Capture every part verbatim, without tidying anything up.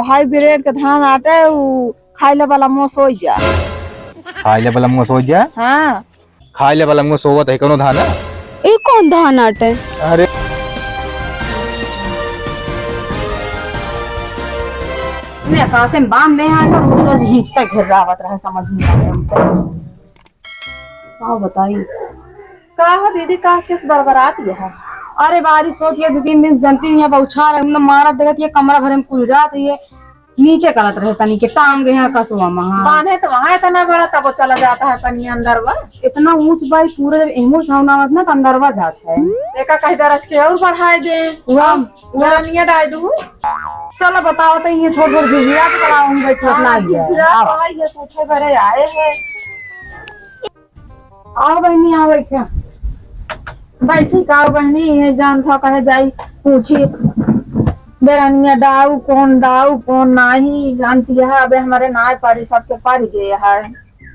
हाइब्रिड के धान आटे, उ खाइले वाला मुँह सोई जा। खाइले वाला मुँह सोई जा? हाँ। खाइले वाला मुँह सोवत है, कौनो धान है? ई कौन धान आटे? अरे। ने सासे में बांध दे हैं, तो रोज रोज हिंचता घेर रावत रहे, समझ नहीं आ रहा हमको। का बताई? का हो दीदी, का केस बरबरात ये है? अरे बारिश होत ये दो तीन दिन से, जनती नहीं है, बौछार है, मतलब मारत देखत ये कमरा भरे में कुल जात है, नीचे करत रहे तनी के टांग गए हैं कसुआ में, हाँ। बांधे तो वहाँ इतना बड़ा, तब वो चला जाता है पानी अंदर बा। इतना ऊंच बा, पूरे जब एमो साउंड आवत ना तो अंदरवा जात है। एका कहीं दरज के और बढ़ाए दे। वाह। गरमिया डाल दू। चलो बताओ तो ये थोड़ी देर झिझिया के चलाओ, हम बैठे हाँ, अपना आइए। झिझिया आओ। तो आई है, पूछे बरे आए हैं। आओ बहनी, आओ बैठे। बैठी का बहनी, ये जान था कहे जाई पूछी बेरनिया डाऊ कौन, डाऊ कौन नाही जानती है। अबे हमारे नाय पड़ी, सबके पड़ गए है।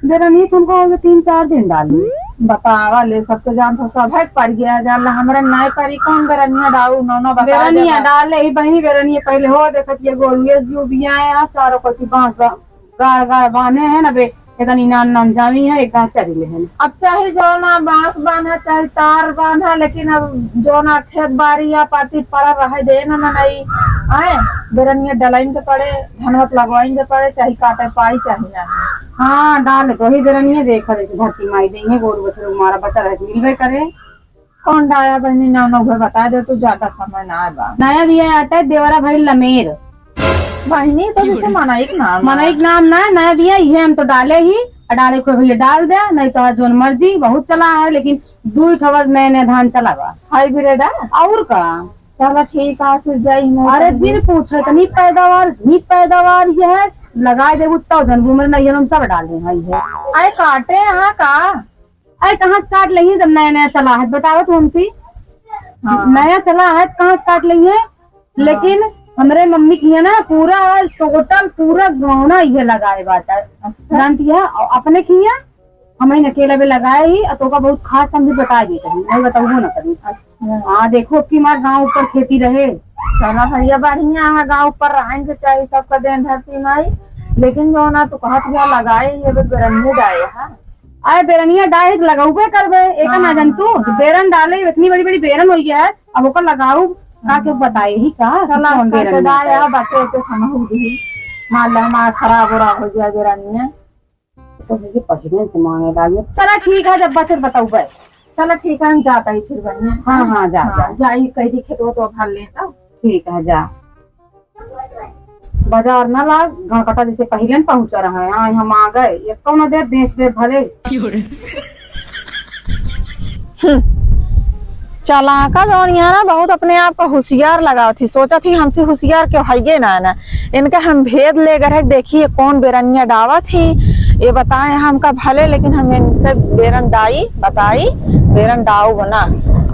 बेरनिया तुमको हो गए तीन चार दिन डाली। बतावा ले, सबके जान था सब है पड़ गया, जान ला हमारे नाय पड़ी कौन बेरनिया डाऊ, नौ नौ बता दे बेरनिया बस। डाले ही बहनी, बेरनिया पहले हो देखत ये गोरुए जो भी आए हैं, चारों पति बांस बा-, गाड़ गाड़ बांधे हैं ना बे, इतनी नान नान जामी है, एक गाँव चरी ले हैं। अब चाहे जो ना बांस बांधा, चाहे तार बांधा, लेकिन अब जो ना खेत बाड़ी या पाती पड़ा रहे दे ना मनई, आए, बेरनिया डलाइन के पड़े, धनवत लगवाइन के पड़े, चाहे काटे पाई, चाहे ना। हाँ, डाल तो ही बेरनिया देखा, जैसे धरती माई देंगे, गोरू बछरू मारा बचा रहे, मिलबे करे। कौन डाया बहनी, नाम ना उहे बता दे, तू ज्यादा समय ना बा। नया बिया आटे देवरा भाई लमेर। बहनी तो जैसे मनई के नाम है। मनई के नाम ना, नया बिया, इहे हम तो डाले ही, आ डाले को भैया डाल दे, नहीं तो आज जोन मर्जी बहुत चला है, लेकिन दू ठवर नए नए धान चला बा। हाइब्रिड है? और का? चलो ठीक है, फिर जाई हम। अरे जिन पूछे इतनी पैदावार, इतनी पैदावार ये है, लगाए देबू तो जनबू मेरे नहीं हम सब डाले हैं ये। आए काटे यहाँ का? अरे कहाँ से काट लेंगे जब नया नया चला है, बताओ तू हमसे। हाँ। नया चला है तो कहाँ से काट लेंगे? हाँ। लेकिन हमरे मम्मी किया ना पूरा टोटल पूरा गौना ये लगाए बाटा। अच्छा। जानती है, और अपने किया हम ही अकेला भी लगाए ही, और तो का बहुत खास हम भी बता दी कहीं, नहीं बताऊँ ना कभी। अच्छा। हाँ, देखो, अब की मार गाँव ऊपर खेती रहे। चला भैया, बढ़िया है, गाँव ऊपर रहन के चाहिए, सबका देन धरती माई। लेकिन जो ना तू कहत हुआ लगाए, ये भी बेरनिया डाए है। अरे, बेरनिया डाए तो लगाउबे करबे, एका ना हाँ, जन तू, हाँ। बेरन डाले, इतनी बड़ी बड़ी बेरन होई है, अब ओकर लगाऊ, का के बताए ही का, चला, कौन बेरन डाए, बचे, बचे खाना हो गई, मान लो हमारा खराब उराब हो गया बेरनिया। तो भैया पहिरन से मांगे लागे। चला ठीक है, जब बचत बताउबे। चला ठीक है, हम जाता ही फिर बहनी। हाँ, हाँ, जा, हाँ, जा। जाई कह दी खेतवा तो भर लेता। ठीक है, जा। बाजार ना लाग, गाँव कटा जैसे पहिरन पहुँचा रहा है। हाँ, हम आ गए, ये कौन दे, बेच दे भले। हम्म। चलाका जौन यहाँ ना बहुत अपने आप का होशियार लगावत ही, सोचत ही हमसे होशियार केहू हइये ना ना। इनका हम भेद ले गए, देखिए कौन बेरनिया डावत ही। ये बताए हमका भले, लेकिन हम इनके बेरन डाई बताई, बेरन डाऊ बना।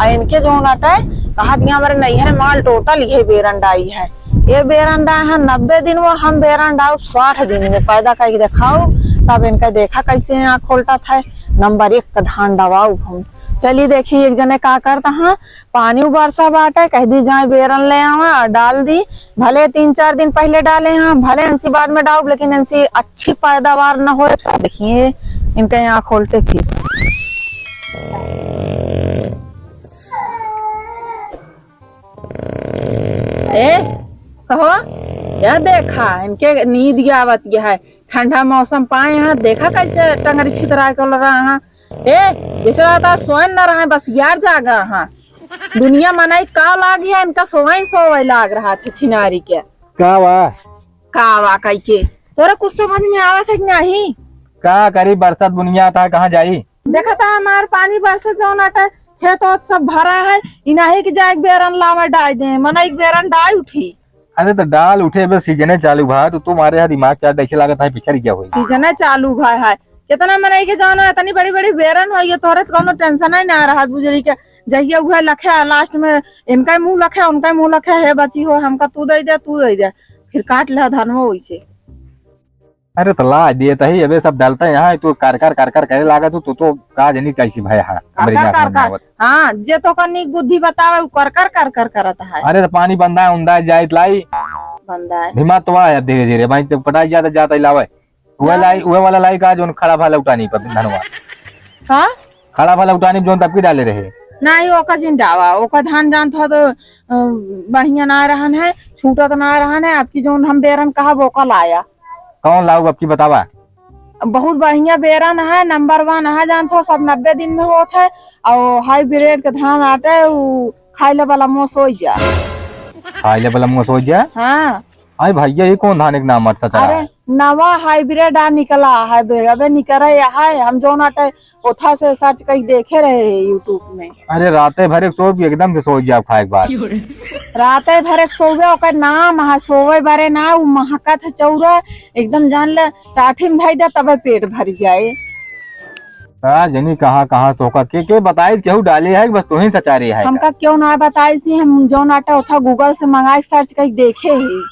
आ इनके जौन अटे कहा दिया हमारे नैहर माल टोटल ये बेरन डाई है। ये बेरन डाए हैं नब्बे दिन में, हम बेरन डाऊ साठ दिन में। पैदा करके देखाऊ, तब इनका देखा कैसे आँख खोलता था। नंबर एक का धान डवाऊ हम। चली देखी एक जने का करता हाँ, पानी बरसा बाटे, कह दी जाए बेरन ले आवा और डाल दी। भले तीन चार दिन पहले डाले हाँ, भले इनसी बाद में डाउब, लेकिन इनसी अच्छी पैदावार न होए तो देखिए इनके यहाँ खोलते फिर। ए, कहो, क्या देखा? इनके नींद आवत यह है। ठंडा मौसम पाए हैं, देखा कैसे टंगरी छितराए के रहा है। ए, जैसे रहता सोए न रहा है, बस यार जागा है। दुनिया मनाई का लाग है, इनका सोए सोए लाग रहा था छिनारी के। का वा? का वा कह के? तोरा कुछ समझ में आवत है कि नहीं? का करी, बरसात बुनिया था, कहाँ जाई? देखा था हमार पानी बरसे जौन अटे, खेत ओत सब भरा है, इनाही के जाए के बेरन लावे डाल दे, मनई के बेरन डाल उठी। अरे तो डाल उठे, अबे सीजने चालू भा, तो तुम्हारे यहाँ दिमाग चाट ऐसे लागत है, पिछड़ गया होई। सीजने चालू भा है, कितना मनई के जौन है, इतनी बड़ी बड़ी बेरन हो, ये तोहरे तो कौनो टेंशन ही ना रहत, बुझली के जहिया उहे लखे, लास्ट में इनका मुंह लखे, उनका मुंह लखे, हे बची हो, हमका तू दे दे, तू दे दे, फिर काट ले धनवा वैसे। अरे तो लाज दिए तही, अबे सब डालते हैं यहाँ, तू कर कर कर कर करे लागत हो, तू तो का जनी कैसी भय है, हमरे कर कर यहाँ कर कर। आवत। हाँ, जे तो का नीक बुद्धि बतावे, उ कर कर कर कर करत है। अरे तो पानी बंदा उंदा जाइत लाई। बंदा है। दिमाग तो आया धीरे धीरे, भाई, जब पटाई जाता, जाता ही लावे। वह हाँ। लाई, वह वाला लाई का, जोन खड़ा भा लौटानी पर धनवा। हाँ? खड़ा भा लौटानी, जोन तब की डाले रहे। नहीं, ओका जिन डावा, ओका धान जानत हो तो, अ, बढ़िया ना रहन है, छूटत ना रहन है, आपकी जोन हम बेरन कहा, वो का लाया। कौन लाऊ, अब की बतावा? बहुत बढ़िया बेरन है, नंबर वन है, जानत हो, सब नब्बे दिन में होत है, और हाईब्रिड के धान आटे, उ खाइले वाला मुँह सोई जा। खाइले वाला मुँह सोई जा? हाँ। अरे भैया, ये कौन धान एक नाम मत सचरा अरे, है? नवा हाईब्रिड आ निकला है बे, अबे निकरे है, हम जोन आटे ओथा से सर्च कई देखे रहे YouTube में। अरे राते भर एक सोच एकदम से सोच जाओ खाए के बाद। राते भर एक सोवे, ओकर नाम है सोवे बरे ना, उ महकत है चौरा, एकदम जान ले टाठी में धई दे तबे पेट भर जाए। का जनी कहाँ कहाँ तोहका के के बताई, केहू डाले है कि बस तोही सचारे है हमका का? क्यों ना बताई सी, हम जोन आटा ओथा Google से मंगाई सर्च कई देखे ही।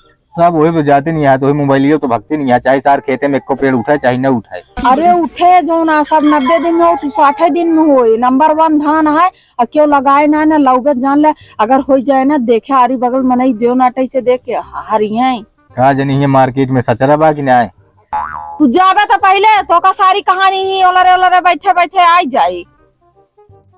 सब वही पे जाते नहीं है, तो वही मोबाइलियो तो भगते नहीं है, चाहे सार खेते में एको पेड़ उठाए चाहे न उठाए। अरे उठे जो ना, सब नब्बे दिन में हो, तू साठे दिन में होए। नंबर वन धान है, और क्यों लगाए ना, ना लौबे जान ले, अगर हो जाए ना, देखे आरी बगल मनई देव नाटई से देख के हरिये। का जनी ये मार्केट में सचरा बा कि ना? तू जाबे तो पहले तोका सारी कहानी ही ओलरे ओलरे बैठे बैठे आई जाई।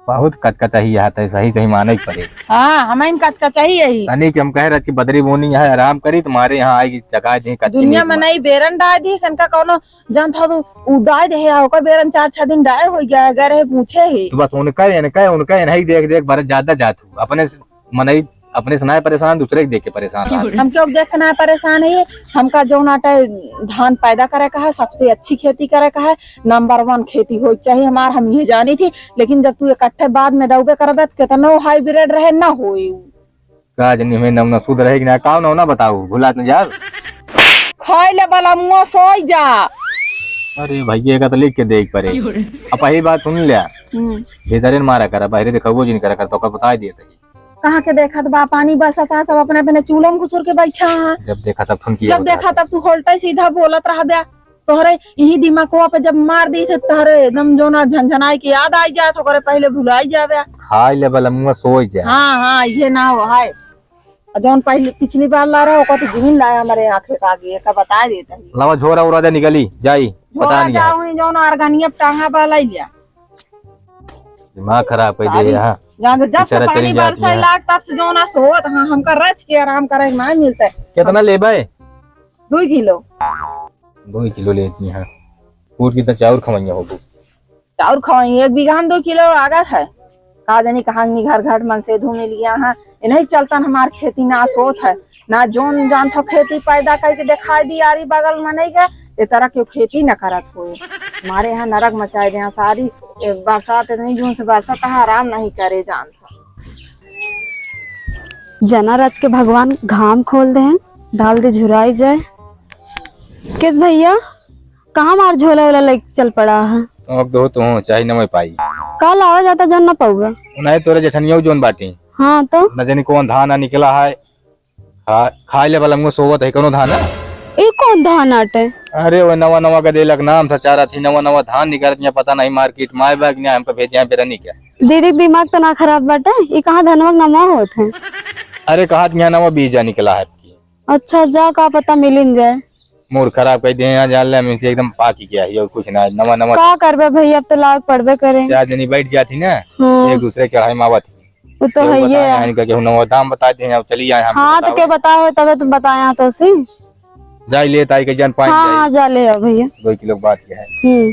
बहुत कचकचाही है, तो सही सही माने के पड़े। हाँ, हमें कचकचाही यही। तनी कि हम कह रहे कि बदरी बोनी है, आराम करी, तुम्हारे यहाँ आएगी, चकाए दी कच्ची दुनिया मीट में मार। नई बेरन डाय दी, सनका कौनो जानत हो तू, उ डाय दे है, ओकर बेरन चार छह दिन डाय हो गया, अगर है पूछे ही। तो बस उनका, इनका, उनका, इन्हीं देख देख भरत ज्यादा जात हूँ। अपने मनई, अपने से ना परेशान, दूसरे के देख के परेशान रहा। हम क्यों देख के ना परेशान है, हमका जौन आटे धान पैदा करे का है, सबसे अच्छी खेती करे का है, नंबर वन खेती होई चाहिए हमार, हम ये जानी थी। लेकिन जब तू इकट्ठे बाद में डौबे करबे, तो कितनो हाईब्रिड रहे, ना होई उ। का जनी हमें नौना शुद्ध रहे कि ना, का नौना बताऊ, भुला न जाओ। खाई ले बला मुआ सोई जा। अरे भैया, का तो लिख के देख पड़े। अब पहली बात सुन लिया, हम्म। भीतरे न मारा करा, बाहरे दिखाओ जिन करा कर, तो का बताई दिए थे। कहाँ के देखत बा, पानी बरसत है, सब अपने अपने चूल्हा में घुसुर के बैठा है। जब देखा तब ठुनकी जब होता देखा है। तब तू होल्टे सीधा बोलत रहब्या। तोहरे यही दिमागवा पे जब मार दी थे, तोहरे एकदम जो ना झनझनाई के याद आई जात, ओकरे पहले भुलाई जाब्या। खाई ले बला मुआ सोई जा। हाँ, हाँ, ये ना हो, हाय। और जौन पहले पिछली बार ला रहा, ओकर तो जीवन लाया हमारे आँखें के आगे, एका बता देता है। लावा झोरा उरा दे निकली, जाई, पता झोरा नहीं है। जाऊँ, जौन आर्गनिया पे टांगा बा, लाई लिया। दिमाग खराब कर दे सारी यहाँ। जान दे, जब से बेचारा पानी चली जाती बरसा है। लाग, तब से जो ना सोवत, हाँ, हमका रच के आराम करे के ना मिलता है। कितना लेबे? दो किलो। दो किलो लेती हैं। फूट की तो चाउर खवैया हो तू। चाउर खवैया, एक बीघा में दो किलो लागत है। का जानी कहाँ नहीं घर घर मन से धू मिल गया है। इन्हीं चलतन हमार खेती नाश होत है। ना जोन जान थो खेती पैदा करके दिखाई दी आरी बगल मनई के, ए तरह के खेती न करत होए। हमारे यहाँ नरक मचाए दे हैं सारी, ए, बरसात इतनी जून से बरसात है, आराम नहीं करे जान थो। जना रच के भगवान घाम खोल दे हैं, डाल दे झुराई जाए। किस भैया, कहाँ मार झोला वोला लेके चल पड़ा है? अब दो तो हो, चाहे न मैं पाई। का लावा जाता जोन न पाऊगा? नहीं, तोरे जेठनिया जोन बाटी। हाँ तो? न जानी कौन धान आ निकला है। खा, खाए ले बलंगो सोवत है, कौनो धान है? ई कौन धान आटे? अरे, वो नवा नवा का देलक नाम सा चारा थी, नवा नवा धान निकालत यहाँ, पता नहीं मार्केट में आए बा कि नहीं, हमको भेजे हैं बेरनी के। दीदी के दिमाग तो ना खराब बाटे, ई कहाँ धनवा के नवा होत है? अरे, कहा यहाँ नवा बीजा निकला है आपकी। अच्छा, जा, का पता मिलिन जाए। मूड खराब कर दिए यहाँ, जान ले, हम इनसे एकदम पाकी किया है और कुछ ना, नवा नवा। का करबे भैया, अब तो लाग पड़बे करे। चार जनी बैठ जाती ना, हम्म। एक दूसरे के चढ़ाई में आवत। वो तो केहू है ही बताए है। हैं इनका, केहू नवा दाम बता दे, अब चली आए हम हाँ, तो बताओ। के बताओ, तबे तुम बताए हैं तो सी। जाई ले ताई के जान पानी हाँ, जाई। हाँ, जा ले आओ भैया। दो किलो बात क्या है? हम्म।